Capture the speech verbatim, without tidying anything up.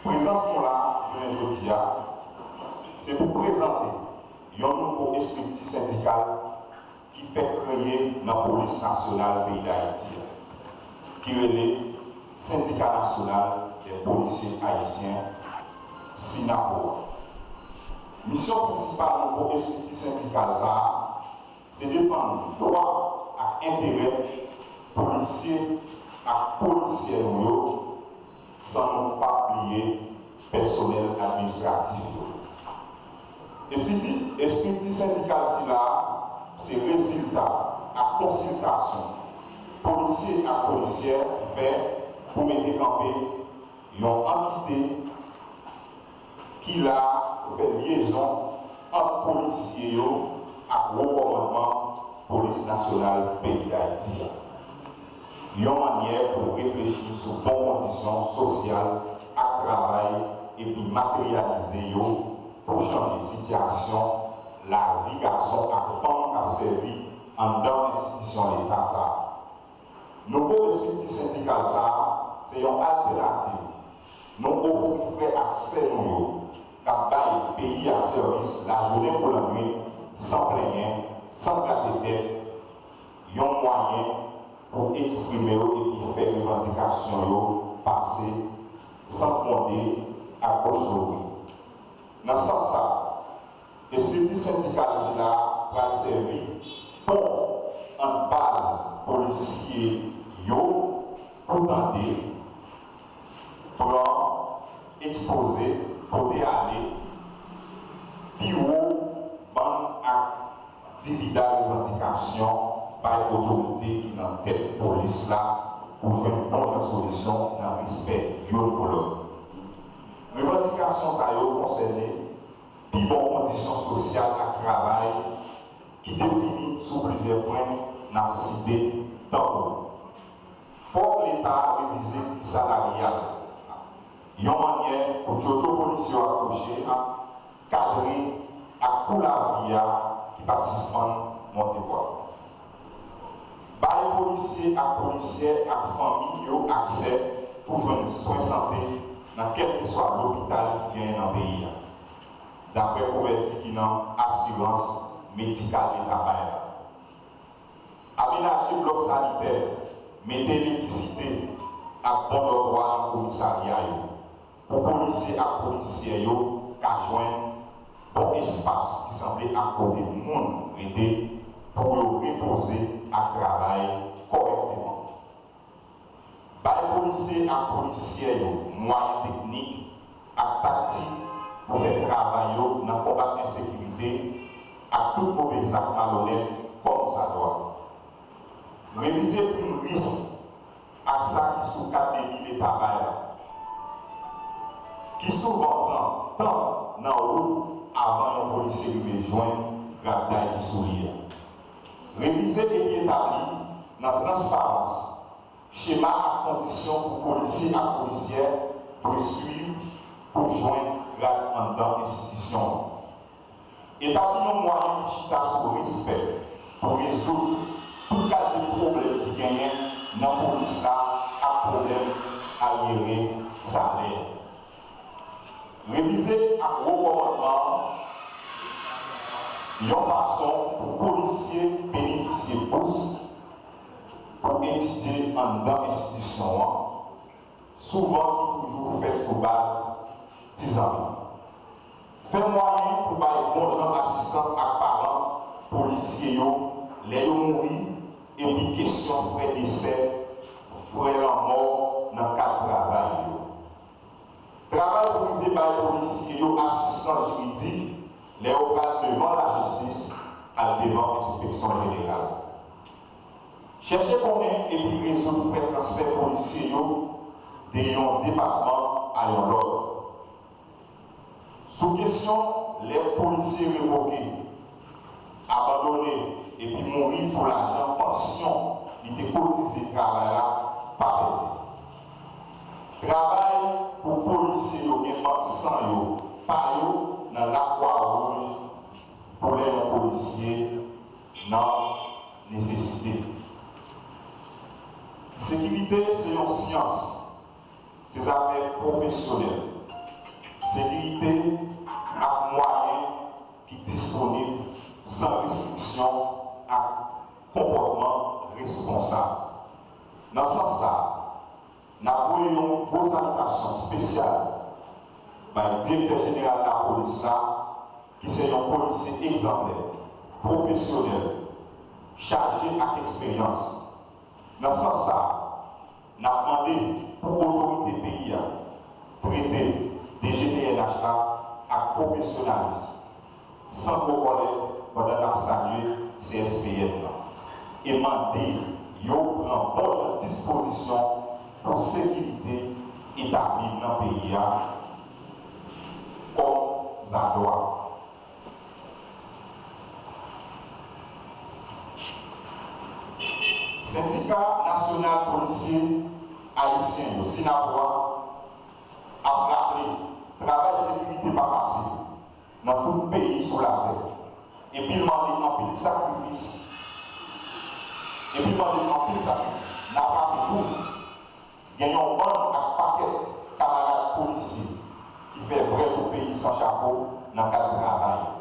Prezans nou la jounen jodi a, se pou prezante yon nouvo estrikti sendikal ki fèk kreye nan Polis Nasyonal peyi Dayiti a, ki rele Syndicat National des Policiers Haïtiens, SYNAPOHA. Misyon prensipal nouvo estrikti sendikal sa a, se defann dwa ak enterè polisye ak polisyè nou yo, san nou pa bliye pèsonèl administratif yo. Estrikti, estrikti sendikal sila a se rezilta ak konsiltasyon polisye ak polisyè fè pou mete kanpe yon antite ki la pou fè lyezon ant polisye yo ak wo kòmandman Polis Nasyonal peyi Dayiti a, yon mannyè pou reflechi sou bon kondisyon sosyal ak travay epi materyalize yo pou chanje sitiyasyon lavi gason ak fanm k ap sèvi anndan enstitisyon Leta sa a. Nouvo estrikti sendikal sa a se yon altènativ nou ofri frè ak sè nou yo k ap bay peyi a sèvis lajounen kou lannwit, san plenyen, san grate tèt, yon mwayen pou eksprime yo epi fè revandikasyon yo pase san gwonde agoch louvri. Nan sans sa a, estrikti sendikal sila a pral sèvi pon ant baz polisye yo pou tande, pran, ekspoze, pote ale pi wo bann ak divida revandikasyon bay otorite ki nan tèt polis la pou jwenn bon jan solisyon nan respè youn pou lòt. Revandikasyon sa yo konsène pi bon kondisyon sosyal ak travay ki defini sou plizyè pwen n ap site tankou, fòk Leta a revize gri salaryal yon mannyè pou tchotcho polisye yo ap touche a kadre ak kou lavi a ki p ap sispann monte bò. Bay polisye ak polisyè ak fanmi yo aksè pou jwenn swen sante nan kèlkeswa lopital ki genyen nan peyi a, dapre kouvèti ki nan asirans medikal Leta bay la. Amenaje blòk sanitè, mete elektrisite ak bon dòtwa nan komisarya yo, pou polisye ak polisyè yo ka jwenn bon espas ki sanble ak kote moun rete pou yo repoze ak travay kòrèkteman. Bay polisye ak polisyè yo mwayen teknik ak taktik pou fè travay yo nan konbat ensekirite ak tout move zak malonèt kòmsadwa. Revize prim risk ak sa ki sou kat debi Leta bay la, ki souvan pran tan nan wout avan yon polisye rive jwenn grad day ki sou li a. Revize epi etabli nan transparans chema ak kondisyon pou polisye ak polisyè dwe swiv pou jwenn grad anndan enstitisyon an. Etabli yon mwayen ki chita sou respè pou rezoud tout kalite pwoblèm ki genyen nan polis la ak pwoblèm aryere salè. Revize ak wo kòmandman an yon fason pou polisye benefisye bous pou etidye anndan enstitisyon an, souvan ki toujou fèt sou baz ti zanmi. Fè mwayen pou bay bon jan asistans ak paran polisye yo lè yo mouri epi kesyon frè desè, frè lanmò nan kad travay yo. Travay pou rive bay polisye yo asistans jiridik lè yo pral devan lajistis ak devan enspeksyon jeneral. Chèche konnen epi rezoud frè transfè polisye yo de yon depatman a yon lòt. Sou kesyon lè polisye revoke, abandone epi mouri pou lajan pansyon li te kotize travay la pa pèdi. Travay pou polisye yo gen bank san yo pa yo nan Lakwa Wouj pou lè yon polisye nan nesesite. Sekirite se yon syans, se zafè pwofesyonèl. sekirite ak mwayen ki disponib san restriksyon ak konpòtman responsab. Nan sans sa a, n ap voye yon gwo salitasyon espesyal bay Direktè Jeneral Lapolis la, ki se yon polisye egzanplè, pwofesyonèl, chaje ak eksperyans. Nan sans sa a, n ap mande pou otorite peyi a trete D G P N H la ak pwofesyonalis, san gwo kòlè, pandan n ap salye C S P N nan e mande yo pran bon jan dispozisyon pou sekirite etabli nan peyi a kòm sa dwa. Sendika Nasyonal Polisye Ayisyen yo, Synapoha, ap raple travay sekirite pa fasil nan tout peyi sou latè. Epi l mande anpil sakrifis. Epi l mande anpil sakrifis. N ap raple tou, gen yon bann ak pakèt kamarad polisye ki fè vrè kou peyi san chapo nan kad travay yo.